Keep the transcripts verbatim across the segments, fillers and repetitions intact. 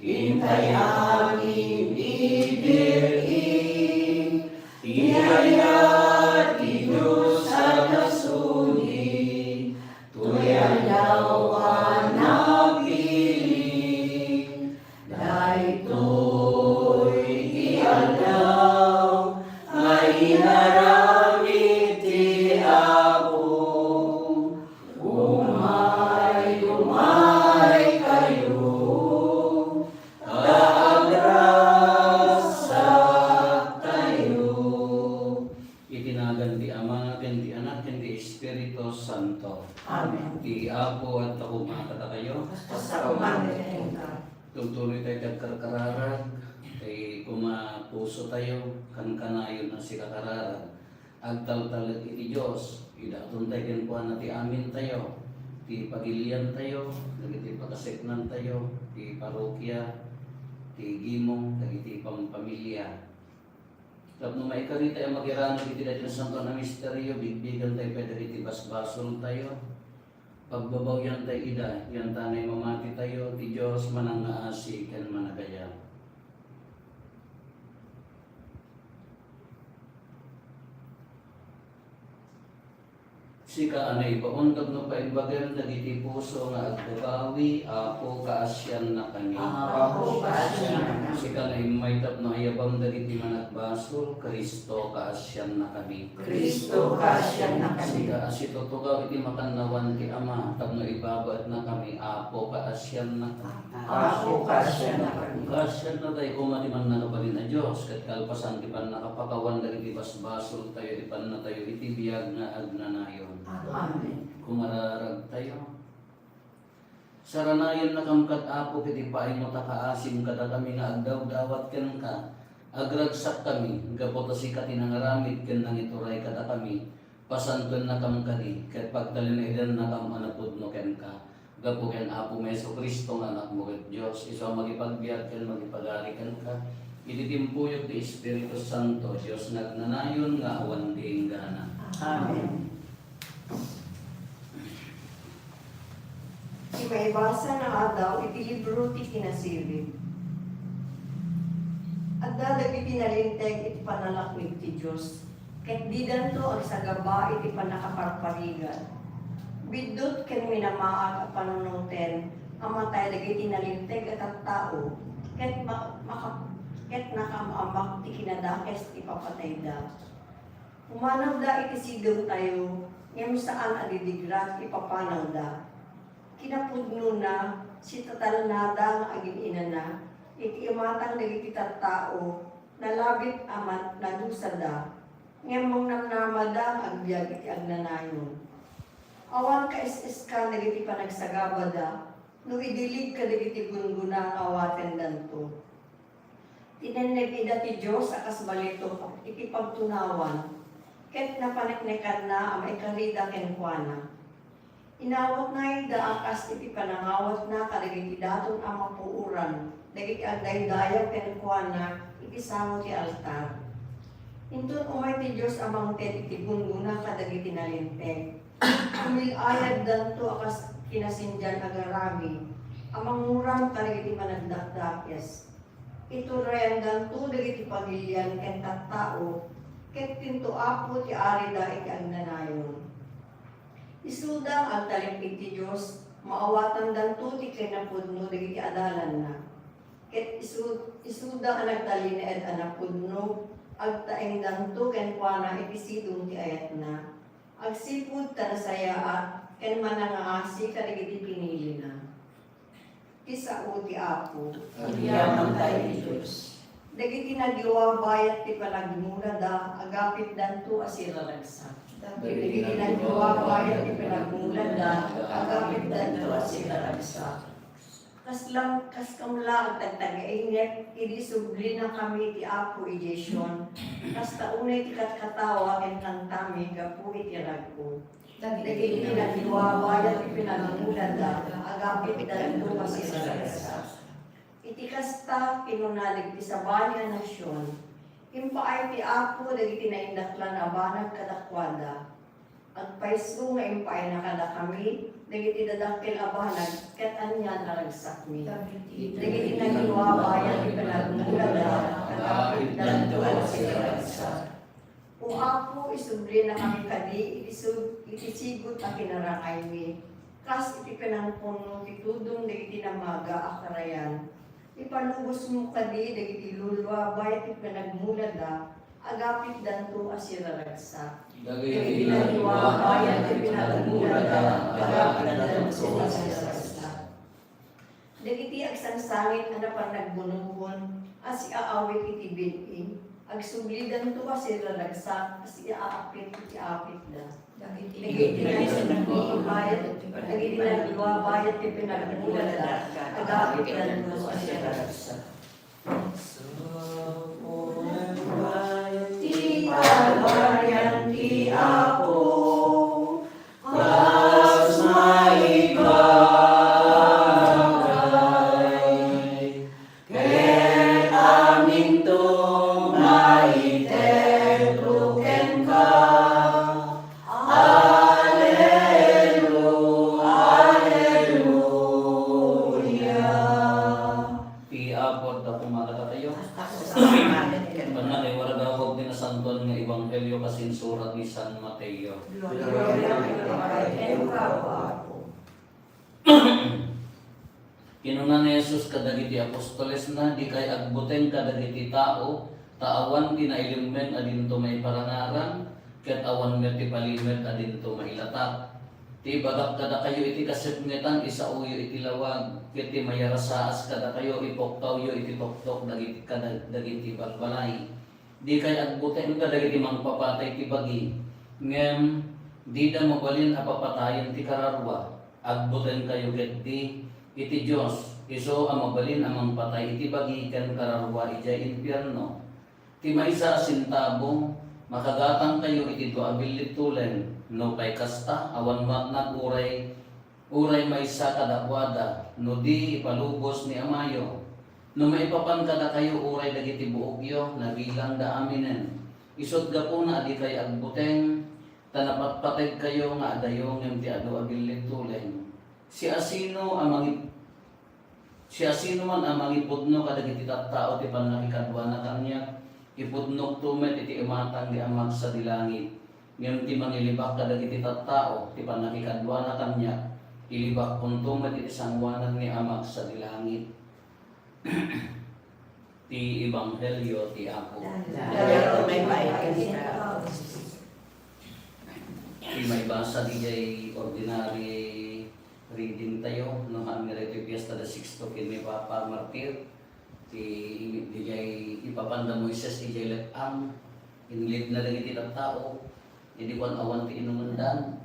Intay amin idi ti ayat ti Dios a nasuli, toy aldaw a napili. Daytoy ti aldaw nga inaramid ti Apo. Umay, umay kayo, ta agrasaktayo. Iti nagan ti Ama, ken ti Anak, ken ti Espiritu Santo. Amen. Ti Apo adda koma kadakayo. Kasta koma ken kenka. Tugtuloy tayo ti agkarkararag, tay koma puso tayo, kankanayon a sikakararag. Agtaltalek iti Dios, idaton tayo kenkuana ti amin tayo, ti pagilian tayo, dagiti pakaseknan tayo, ti parokia, ti gimong, dagiti pampamilia. Tapno maikari tayo a makirano iti daytoy a santo a misterio, bigbigen tayo pay dagiti basbasol tayo. Pagbabawian tayo ida, yan ta nga mamati tayo, ti Dios manangngaasi ken managayat. Sika a naibaon tapno paimbagem dagiti puso nga agbabawi, Apo, kaasiannakami. Apo, kaasiannakami. Sika nga immay tapno ayabam dagiti managbasol, Cristo, kaasiannakami. Cristo, kaasiannakami. Sika a situtugaw iti makannawan ti Ama tapno ibabaetnakami, Apo, kaasiannakami. Apo, kaasiannakami. Kaasianna tayo koma ti mannakabalin a Dios, ket kalpasan ti pannakapakawan dagiti basbasol tayo, ipanna tayo iti biag nga agnanayon. Amen. Kumararag tayo. Saranayannakam kad Apo, ket ipaaymo ta kaasim kadakami nga agdawdawat kenka. Agragsakkami, gapu ta sika ti nangaramid ken nangituray kadakami. Pasantoennakam kadi, ket pagtalinaedannakam a napudno kenka. Gapu ken Apomi Jesu-Cristo nga Anakmo ket Dios, isu a mangipagbiag ken mangipagari kenka, iti timpuyog ti Espiritu Santo, Dios nga agnanayon nga awan ti inggana. Amen. Ti maibasa nga adaw iti libro ti Kinasirig. Adda dagiti nalinteg iti panalaknib ti Dios, ket didanto agsagaba iti pannakaparparigat. Biddut ken minamaag a panunoten a matay dagiti nalinteg a tattao, ket ma-, maka-, ket nakaam-amak ti kinadakes ti papatayda. Pumanawda iti sidongtayo, ngem saan a didigrat ti papanawda. Kinapudnona, sitatalnada nga agin-inana iti imatang dagiti tattao, nalabit a man-, nadusada, ngem mangnamnamada nga agbiag iti agnanayon. Awan kaes-eskan dagiti panagsagabada no idilig kadagiti gunggona nga awatendanto. Tinenneb ida ti Dios a kas balitok iti pagtunawan, ket napaneknekanna a maikarida kenkuana. Inawatna ida a kas iti panangawatna kadagiti daton a mapuoran dagiti agdaydayaw kenkuana iti sango ti altar. Inton umay ti Dios a mangted iti gunggona kadagiti nalinteg, kumil-ayaddanto a kas kinasindian a garami a manguram kadagiti managdakdakes. Iturayandanto dagiti pagilian ken tattao, ket tinto Apo ti arida iti agnanayon. Isuda nga agtalek iti Dios, maawatandanto ti kinapudno dagiti adalanna. Ket isu-, isuda a nagtalinaed a napudno, agtaengdanto kenkuana iti sidong ti ayatna. Agsipud ta nasayaat ken manangngaasi kadagiti pinilina. Ti sao ti Apo. Agyamankay ti Dios. Dagiti nagiwabayat ti panagmulada, agapitdanto a siraragsak. Dagiti nagiwabayat ti panagmulada, agapitdanto a siraragsak. Kasla-, kaskam la agtagtagainget idi sublinakami ti Apo idiay Sion, kasta unay ti katkatawa ken kantami gapu iti ragko. Dagiti nagiwabayat ti panagmulada, agapitdanto a siraragsak. Iti kasta, kinuna dagiti sabali a nasion, impaay ti Apo dagiti naindaklan a banag kadakuada. Agpayso nga impaayna kadakami, Dagiti dadakkel a banag, ket anian a ragsakmi. Dagiti nagluabayat ti panagmulada, agapitdanto a siraragsak. O Apo, isublinakami kadi iti sug-, iti sigud a kinarangaymi, kas iti panangpunno ti tudong dagiti namaga a karayan. Ipalubosmo kadi dagiti luluabayat ti panagmulada, agapitdanto a siraragsak. Dagiti nagluabayat ti panagmulada, agapitdanto a siraragsak. Dagiti agsangsangit a napan nagbunohon a siaawit iti bil-ing, agsublidanto a siraragsak a siaapit iti apitda. Dagiti nagluabayat, dagiti nagluabayat ti panagmulada, agapitdanto a siraragsak. Ti Pagarian ti Apo, kas maibagay, ket aminto maitedlo kenka. Alelu-, Aleluya. Ti Apo adda kumadatayo. Tapos ang pangalan ken Panakaiwaragawag ti nasantoan nga ebanghelio kas insurat ni San Mateo. Gloria ken Apo. Kinuna ni Jesus kadagiti apostolesna, "Dikay agbuteng kadagiti tao, ta awan ti nailemmeng a dinto maiparangarang, ket awan met ti palimed a dinto mailatak. Ti ibagak kadakayo iti kasipngetan, isaoyo iti lawag, ket ti mayarasaas kadakayo, ipukkawyo iti toktok dagiti, kada-, dagiti balbalay." Dikay agbuteng kadagiti mangpapatay ti bagi, ngem dida mabalin a papatayen ti kararua. Agbutengkayo ketdi iti Dios, isu a mabalin a mangpatay iti bagi ken kararua idiay impierno. Ti maysa a sentabo, makagatangkayo iti dua a billit tuleng. Nupay kasta, awan matnag uray Uray maysa kadakuada, no di ipalubos ni Amayo. No maipapan kadakayo uray dagiti buokyo, nabilangda aminen. Isut' gapuna a dikay agbuteng, ta napatpategkayo nga adayo ngem ti adu a billit tuleng. Siasino a mangip-, Siasinoman a mangipudno kadagiti tattao ti pannakikaduana kaniak, ipudnokto met iti imatang ni Amak sadi langit. Ngem ti mangilibak kadagiti tattao ti pannakikaduana kaniak, ilibakkonto met iti sangoanan ni Amak sadi langit. Ti Ebanghelio ti Apo. Ti maibasa diay ordinary reading tayo, no, haan nga daytoy fiesta da Sixto ken ni Papa Martir, ti, diay ipapan da Moises idiay let-ang, inlidna dagiti tattao, idi kuan, awan ti inumendan.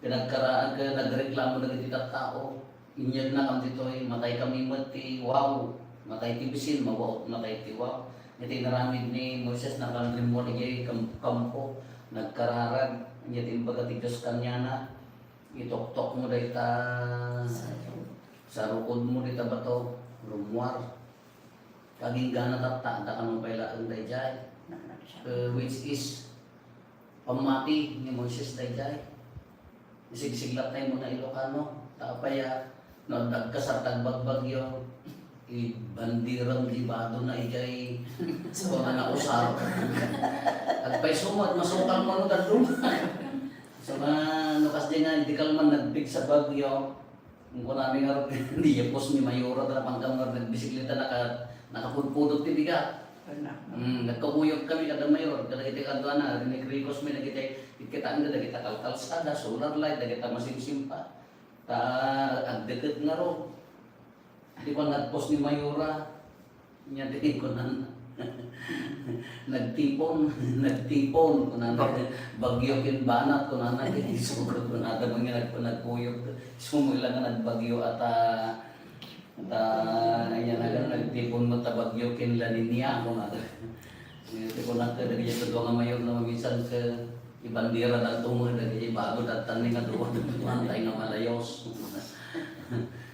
Ken nagkara-, ken nagreklamo dagiti tattao, "Inyegna kam ditoy, matay kami met ti wow, matay ti bisin, mawa-, matay ti wow." Iti inaramid ni Moises, napan rimmuar idiay kam-, kampo, nagkararag, ket imbaga ti Dios kaniana, "Ituktokmo dayta, sarukodmo dayta bato, rummuar." Kaginggana tatta, adda kano pay laeng daydiay. Eh, which is, pammati ni Moises daydiay. Isigsiglatay mo na Ilocano. Ta apay a, no, adda agkasar ta agbagbagyo, ibandirem ti bado na idiay, so, na nausar. Agpayso met, masukal mo no dadduma. So, ma-, no, kas di nga, di ka man nagpigsa bagyo, Kunami nga, di yapos ni Mayora, ta napan kami nga nagbisikleta, naka-, nakapudpudot ti bigat. Anak. Hmm, nagkakuyog kami kada Mayor, kadagiti kaduana, rinekrikos mi dagiti, kitkitaen da dagiti kalkalsada, solar light, dagiti masimsimpa. Ta, agdeket ngarud. Di pa nagpos ni Mayora. Nya, di kunana, "Nagtipon, nagtipon," kunana, "bagyo ken banat," kunana, "ket isukod," kunana, "nag-, nagkuyog." Sumula nga nagbagyo ata, ata, anya na, "Nagtipon met ta bagyo ken La Niña," kunana. Nya, ti kunak, dagiti dua nga mayor na maminsan ket ibandera da tumo, dagiti bado, dattan ni nga dua, antay nga malayos.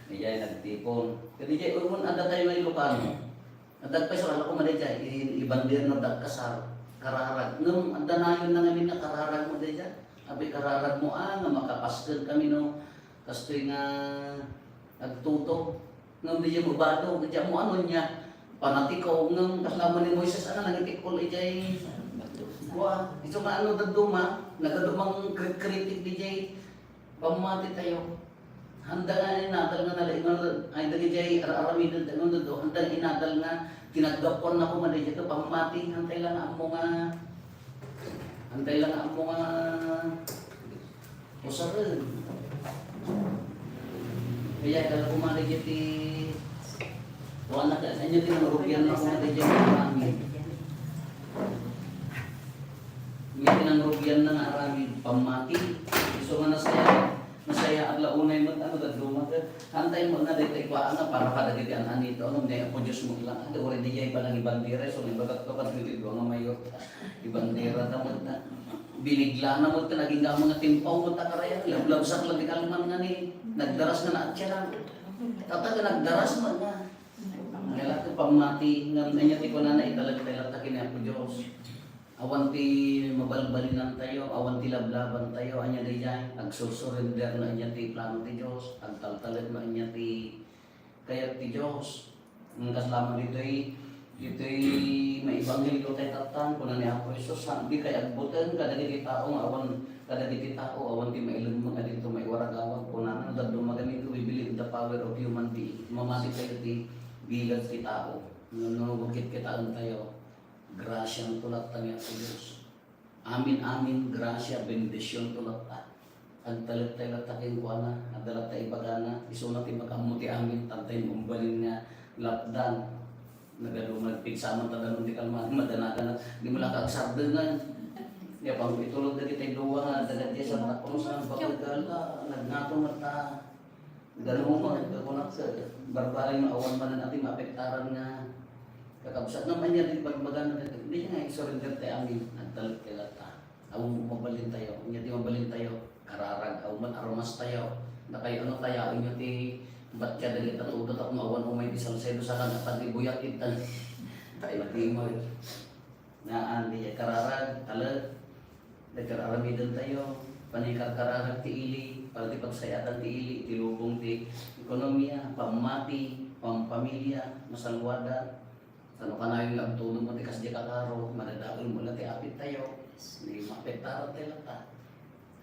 Idiay nagtipon. Ket idiay, umon, adda tayo nga Ilocano. Adda pay so, ala ko, madi jay, i-, ibandir no dagkasar, kararag. Ngem adda nayon na ngamin nga kararag mo, di jay. Abi, kararag mo, ah, nga makapasken kami, no, Kastoy nga agtudo. Ngem diay mabado, diay mo ano niya. Panatiko, ngem kasla man ni Moises, ano, nangitikol idiay. Wa, isu nga ano, dadduma, nagadumang kri-, kritik diay pammati tayo. Handa nga inadal nga nalaingon, ay, dagiti ar-, aramiden tayo, dadduma, handa nga inadal nga tinaggapuan na ko nga diay ito pammati, hantay lang ammo nga, hantay lang ammo nga Usaren. Kaya, kala ko man, iti, kuwan na, kaya, inyo ti nangrugian na ko man, iti, amin. Inyo ti nangrugian na nga aramid, pammati. Isu nga nasaya, nasaya, agla unay met, ano, dadduma, ka. Hantay mo na, dito, ikuha, ano, para kadagiti an-anito, ano, may Apo Dios mo lang, ano, uri di jay panangibandera, isu nga ibagak to, kadagiti dua nga mayor, ibandera, ta, met, na. Biniglana met ken agingga nga timpaw met a karayan, lablabsak la ti kalman nga ni, nagdaras nga naatsiaran. Tata nga nagdaras met nga. Kailangan ti pammati, ngem ania ti kunana, italek tayo latta ken ni Apo Dios. Awan ti mabalbalinan tayo, awan ti lablaban tayo, ania daydiay, agsursurrender no ania ti plano ti Dios, agtaltalek no ania ti kayat ti Dios. Ngem kasla man ditoy, ditoy maebanghelio tayo tattan, kuna ni Apo Jesus, "Dikay agbuteng kadagiti tao nga awan, kadagiti tao awan ti mailemmeng a dinto maiwaragawag," kunana, no dadduma gamitu, "We believe in the power of human being." Mamati tayo ti bigat ti tao. No, no, kitkitaen tayo, grasya no latta ni Apo Dios. Amin, amin, grasya, bendision to latta. Agtalek tayo latta kenkuana, adda latta ibagana, isuna ti makaammo ti amin, tantay mabalin nga lapdan. Nagadu, nagpigsaman ta danum ti kalman, madanagan, di mo la ka agsardengan. Ya, pang itulog dagiti dua nga, dagat di Santa Cruz, ang bakagala, nagnato mata. Danum, nagkakunak sa, barbareng nga awan manen a ti maapektaran nga kakabsat. Ngem ania ti bagbaga na dagiti, di nga i-surrender ti amin, nagtalek ti latta. Aw, mabalin tayo. Ania ti mabalin tayo? Kararag, aw, man armas tayo. Nakay ano tayo, inyo ti batya dagiti tudo tapno awan umay ti Salcedo sa kan apan ti buyak itan. Tayo di mo. Naan, di kararag, talek. Nagkararamiden tayo. Panay karkararag ti ili, para ti pagsayatan ti ili, ti lubong ti ekonomiya, pammati, pampamilya, masalwada. Sano kanayon nga agtulong mo ti kasdi kakaro, madadael mo la ti apit tayo. Ni maapektaran tayo latta.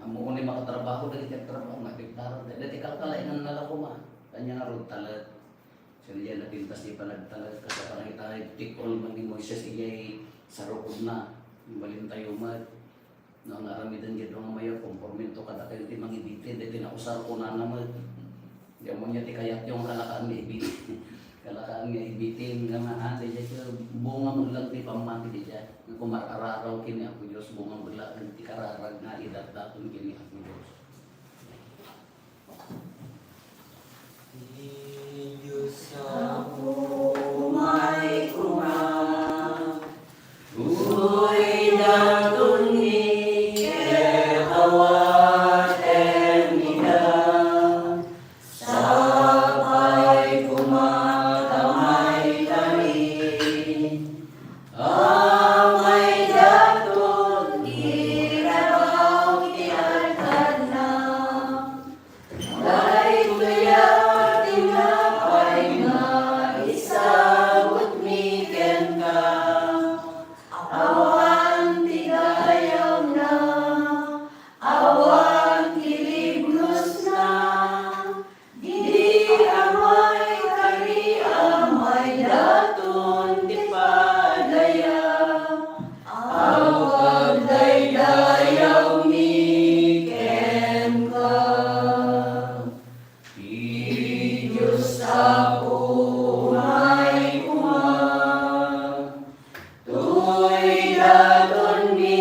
Ammo unay makatrabaho, dagiti agtrabaho, maapektaran tayo. Dagiti kalkalaingan na la koma. Kanya nga rod talek. Sino diay napintas ti panagtalek, kas a panagtalek, tikol man ni Moises, iyay sarukod na. Mabalin tayo met. No, nga aramiden ket nga mayo, kompormento kadakayo ti mangibitin, deti nausar kunana met. Di ammo nia ti kayatyo nga kalakaan nga ibitin. Kalakaan nga ibitin, nga maan, di jay bunga mo lang ti pammati di jay. Nga kumar-araraw ken ni Apo Dios, bunga mo lang ti kararag nga idatdaton ken ni Apo Dios. Ti Dios Apo, umay koma. Uy, daton ni ket awaten ida. Sapay koma ta maikari. Amay daton irabaw ti alkadna. Daytoy a tinapay nga isagutmi kenka, awan ti dayawna, awan ti libnosna, di amay kari amay daton ti padaya. Aw pagdaydayawmi kenka. Ti Dios Apo, umay koma. Toy datonmi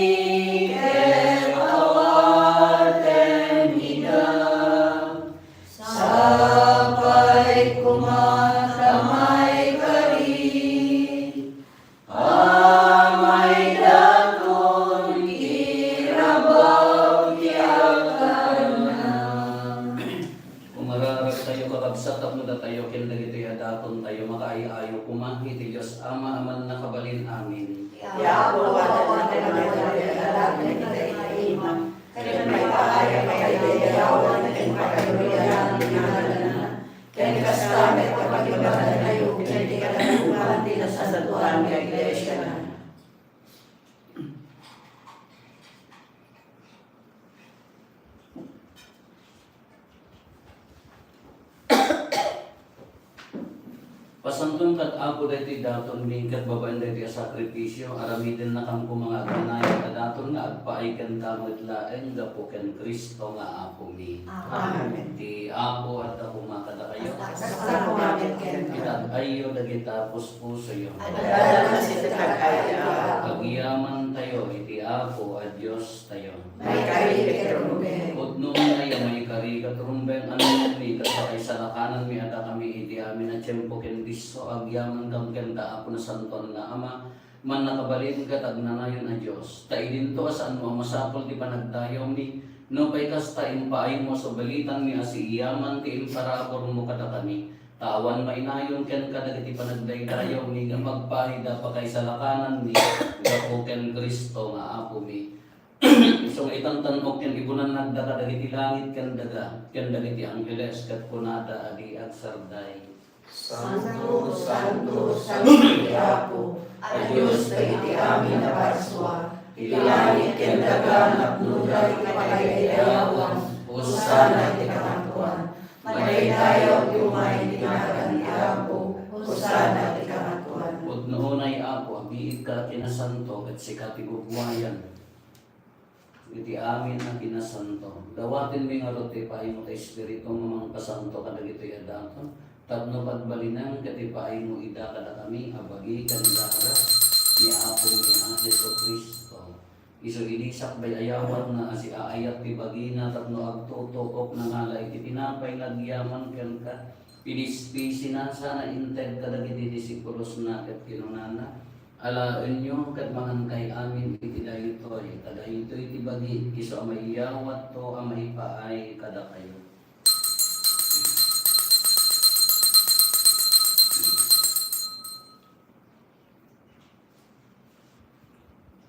ket awatem ida. Sapay koma ta maikari. Amay daton irabaw ti alkadna. Umararag tayo, kakabsat, tapno datayo ken dagitoy a daton tayo makaay-ayo koma iti Dios Ama a mannakabalin. Amen. Ti Apo, awanen ti pagdaydayaw, ket ken maipaay a pagdaydayawan ken paggloriaan ti ngalanna, ken kasta met a pagibaganayo ken ti kadakuan ti nasantoan nga iglesiana. Pasanton kad Apo daytoy datonmi, ket babaen daytoy a sakripisio, aramidennakam koma nga agnanayon a daton nga agpaay kenka met laeng gapu ken Cristo nga Apomi. Amen. Ti Apo adda koma kadakayo. Kasta koma met kenka. Itag-ayyo dagita puspusoyo. Adda met itag-ayyo. Agyamantayo iti Apo a Diostayo. Maikari ket rumbeng. Pudno unay a maikari ket rumbeng a nunotmi ket pakaisalakananmi a dakami iti amin a tiempo ken disso, agyamankam kenka, Apo Nasantoan nga Ama, Mannakabalin ket agnanayon a Dios. Ta idinto a saanmo a masapul ti panagdayawmi, nupay kasta, impaaymo a subalitanmi a siiyaman ti imparaburmo kadakami. Ta awan mainayon kenka dagiti panagdaydayawmi nga magpaayda pakaisalakananmi gapu ken Cristo nga Apomi. Isu nga itantan-ok ken ibunannagda kadagiti langit ken daga, ken dagiti angheles, ket kunada a di agsarday: Santo, santo, santo ti Apo a Dios dagiti amin a parsua. Ti langit ken daga napnoda ti pagdaydayawan. Hosanna iti Kangatoan. Madaydayaw ti umay iti nagan ti Apo. Hosanna iti Kangatoan. Pudno unay, Apo, abiitka a kinasanto, ket sika ti gugwayan iti amin a kinasanto. Dawatenmi ngarud ti ipaaymo ti Espiritu nga mangpasanto kadagitoy a daton, tapno pagbalinen ket ipaaymo ida kadakami a bagi ken dara ni Apomi a Jesu-Cristo. Isu idi sakbay a yawatna a siaayat ti bagina tapno agtutuok, nangala iti tinapay nga agyaman kenka, pinispisina, sana inted kadagiti disipulosna ket kinunana: Alaenyo ket mangankay amin iti daytoy, ta daytoy ti bagi, isu a maiyawatko a maipaay kadakayo.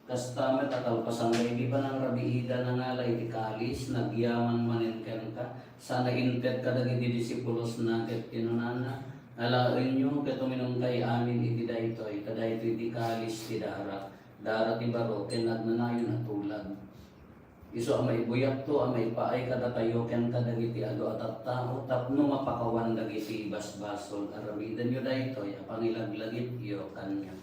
Kasta met a kalpasan daydi panangrabiida, nangala iti kalis, nagyaman manen kenka, sana inted kadagiti disipulosna ket kinunana: Alaenyo ket uminumkay amin iti daytoy, ta daytoy ti kalis ti dara, dara ti baro ken agnanayon a tulag. Isu a maibuyatko a maipaay kadatayo ken kadagiti adu a tattao tapno mapakawan dagiti basbasol. Aramidenyo daytoy a pangilaglagipyo kaniak.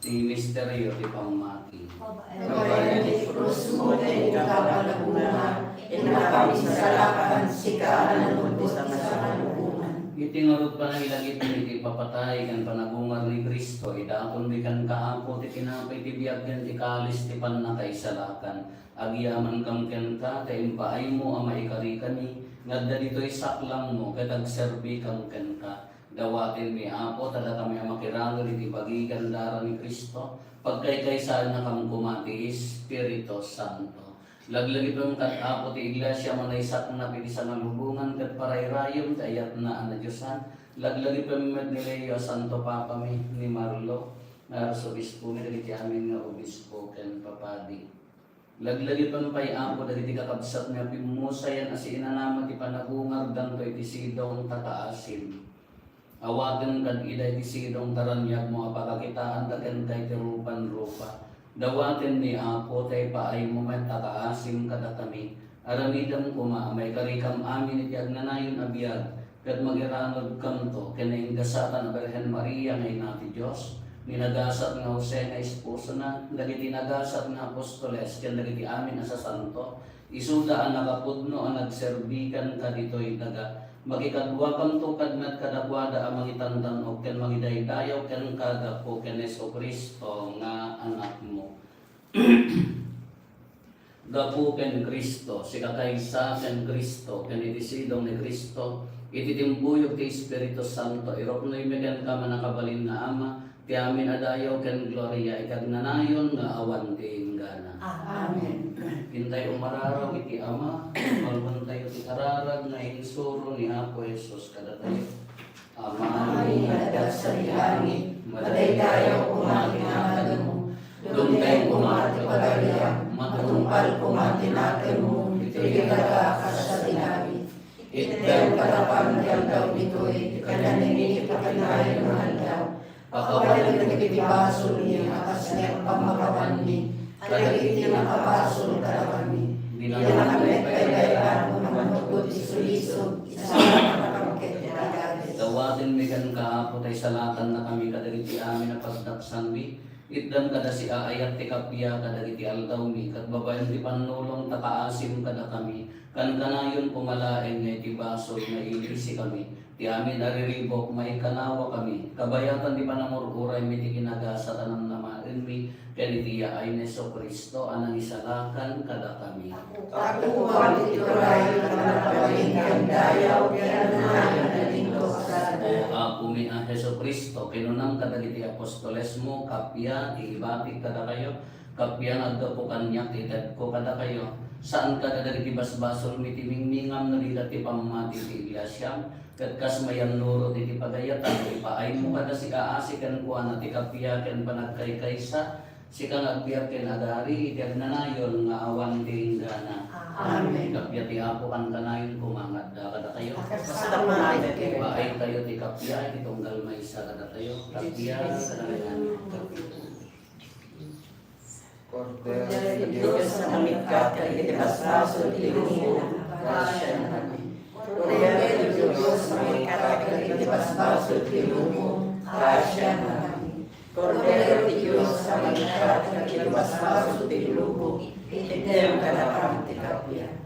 Ti misterio ti pammati. Babaen ti krusmo ken iti panagungar, innakam insalakan, sika a nanulbod ti sangalubongan. Iti ngarud panangilagipmi iti ipapatay ken panagungar ni Cristo, idatonmi kenka, Apo, ti tinapay ti biag ken ti kalis ti pannakaisalakan. Agyamankam kenka, ta impaaymo a maikarikami nga adda ditoy saklangmo ket agserbikam kenka. Dawatenmi, Apo, ta dakami a makiranged iti bagi ken dara ni Cristo, pagkaykaysaennakam koma ti Espiritu Santo. Laglagipem kad, Apo, ti Iglesia a manaysaknap iti sangalubongan ket parayrayem ti ayatna a nadiosan. Laglagipem met ni Leo a Santo Papami, ni Marlo nga Arsobispomi, dagiti amin nga obispo ken papadi. Laglagipem pay, Apo, dagiti kakabsatmi a pimmusayan a siinanama ti panagungardanto iti sidong ta kaasim. Awatem kad ida iti sidong ta raniagmo a pakakitaanda kenka iti rupan rupa. Dawatenmi, Apo, ta ipaaymo met a kaasim kadakami. Aramidem koma a maikarikam amin iti agnanayon a biag, ket mangiranudkamto ken naingasatan a Birhen Maria nga Ina ti Dios, ni nagasat nga Jose nga esposona, dagiti nagasat nga apostoles, ken dagiti amin a sasanto, isuda a nakapudno a nagserbi kenka ditoy daga. Makikaduakamto kad met kadakuada a mangitantan-ok ken mangidaydayaw kenka gapu ken Jesu-Cristo nga Anakmo. Gapu ken Cristo, sikakaysa ken Cristo, ken iti sidong ni Cristo, iti timpuyog ti Espiritu Santo, iruknoymi kenka, Mannakabalin nga Ama, ti amin a dayaw ken gloria iti agnanayon nga awan ti inggana. Amen. Intay umararaw iti Ama, palwantayo ti kararag nga insuro ni Apo Jesus kadatayo. Amami nga adda sadi langit, madaydayaw koma ti ngaganmo. Dumteng koma ti pagariam, matungpal koma ti nakemmo, ditoy daga kas sadi langit. Itdem kadakami ti aldaw ditoy, ken ipaaymo kadakami ti aldaw. Pakawanem dagiti basolmi a kasla pammakawanmi kadagiti nakabasol kadakami. Dinakami pay dayta nga mannugot ti sulisog, isalakan ket ti pagarian. Dawatenmi kenka, Apo, ta isalakannakami kadagiti amin a pagdaksanmi. Itdem kada siaayat ti kappia kadagiti aldawmi, ket babaen ti pannulong ta kaasim kadakami. Kankanayon koma laeng nga iti basol nga ilisikami. Ti amin a riribuk, maikanawakami. Kabayatan ti panangur-uraymi ti kinagasat a namnamaenmi, ken iti yaay ni Jesu-Cristo a nangisalakan kadakami. Kapupuan ti turay, ken nabalin ken dayaw, ken nayon a lintos. O Apomi a Jesu-Cristo, kinunam kadagiti apostolesmo, kappia ti ibatik kadakayo, kappia nga aggapu kaniak ti itedko kadakayo. Saan kadagiti basbasolmi ti mingmingam no dida ti pammati ti iglesiam, ket kas mayannurot iti pagayatan, ipaaymo kada siaasi kenkuana ti kappia ken panagkaykaysa, sika nga agbiag ken agari iti agnanayon nga awan ti inggana. Amen. Kappia ti Apo kankanayon koma nga adda kadakayo. Kasta met. Ipaaytayo ti kappia iti tunggal maysa kadatayo. Kappia kadakayo. Kordero ti Dios a mangikkat kadagiti basbasol ti lubong, pasianakami. Kordero ti Dios a mangikkat kadagiti basbasol ti lubong, pasianakami. Kordero ti Dios a mangikkat kadagiti basbasol ti lubong, itdem kadakam ti kappia.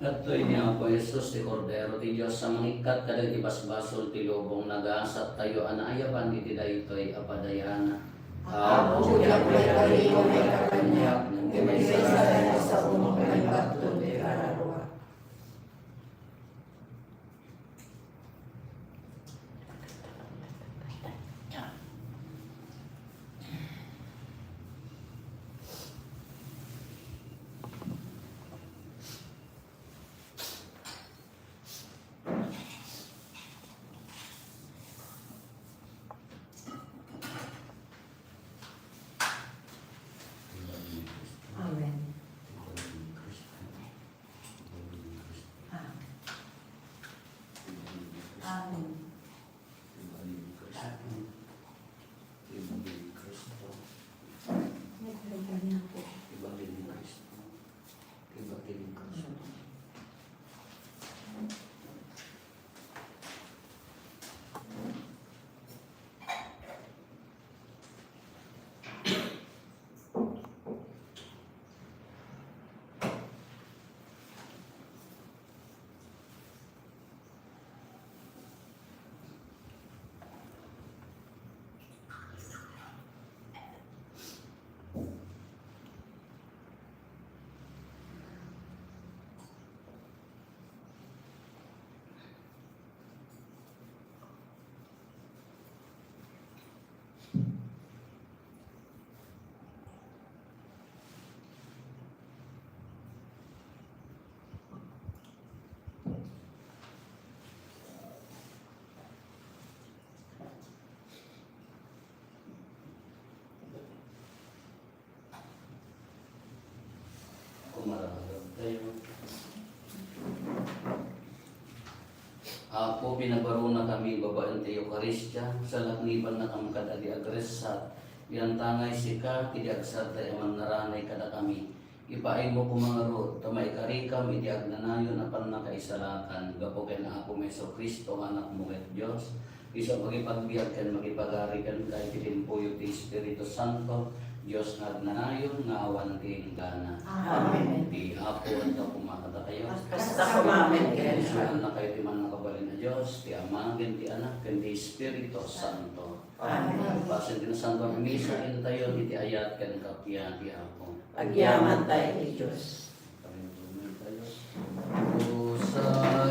Daytoy ni Apo Jesus, ti Kordero ti Dios a mangikkat kadagiti basbasol ti lubong. Nagasattayo a naayaban iti daytoy a padayanan. Apo, diak maikari nga maikkan kaniak, ngem isu ti saomo, maipatud ti kararua. Amen. Amen. Amen. Kumaragagtayo. Apo, pinabarunakami babaen ti Eukaristia, salaknibannakam kad-adi agressat, yantangay sika, idi agsarday a mannaranay kadakami. Ipaaymo koma ngarud, ta maikarikam iti agnanayon a pannakaisalakan, gapu ken Apomi Jesu-Cristo nga Anakmo ket Dios, isu a mangipagbiag ken mangipagari kenka iti timpuyo ti Espiritu Santo, Dios nga agnanayon nga awan ti inggana. Amen. Ti Apo adda koma kadakayo. Kasta koma met kenka. Pagpasyaannakayo ti mannakabalin a Dios, ti Ama, ken ti Anak, ken ti Espiritu Santo. Amen. Pasen ti Nasantoan a Misa, intayon iti ayat ken kappia ti Apo. Agyamankami iti Dios. Dusa